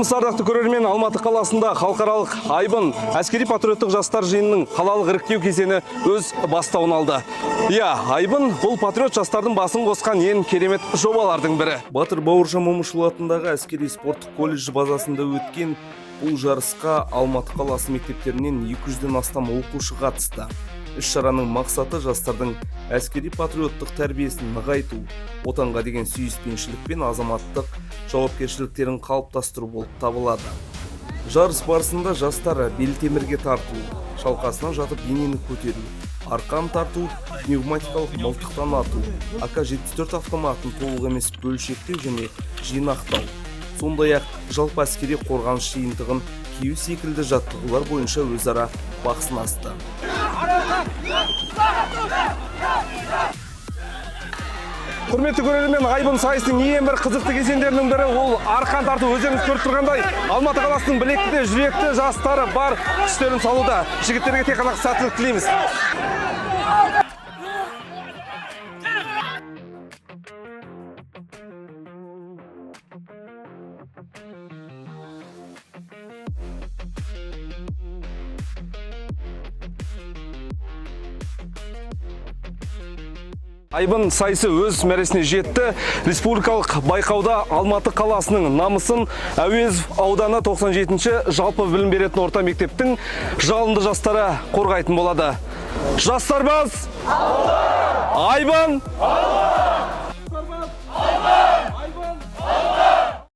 Армысыз, ардақты көрермен! Алматы қаласында халықаралық «Айбын» әскери патриоттық жастар жиынының қалалық іріктеу кезеңі өз бастауын алды. Иә, «Айбын» бұл патриот жастардың басын қосқан ең керемет жобалардың бірі. Батыр Бауыржан Момышұлы атындағы әскери спорттық колледж базасында өткен бұл жарысқа Алматы қаласы мектептерінен 200-ден астам оқушы қатысты. Іс-шараның мақсаты – жастардың әскери патриоттық тәрбиесін нығайту, отанға деген сүйіспеншілік пен азаматтық жауапкершіліктерін қалыптастыру болып табылады. Жарыс барысында жастар белтемірге тарту, шалқасынан жатып денені көтеру, арқан тарту, пневматикалық мылтықтан ату, АК-74 автоматын толық емес бөлшектеу және жинақтау, сондай ақ жалпы әскери қорғаныс жиынтығын кию секілді жаттығулар бойынша өзара бақ сынасты. Құрметті көрермен, «Айбын» сайысының ең бір қызықты кезеңдерінің бірі ол арқан тарту. Өздеріңіз көріп тұрғандай, Алматы қаласының білекті де жүректі жастары бар күштерін салуда. Жігіттерге тек қана сәттілік тілейміз. «Айбын» сайысы өз мәресіне жетті. Республикалық байқауда Алматы қаласының намысын Әуезов ауданы 97-ші жалпы білім беретін орта мектептің жалынды жастары қорғайтын болады. Жастар, біз! Айбын!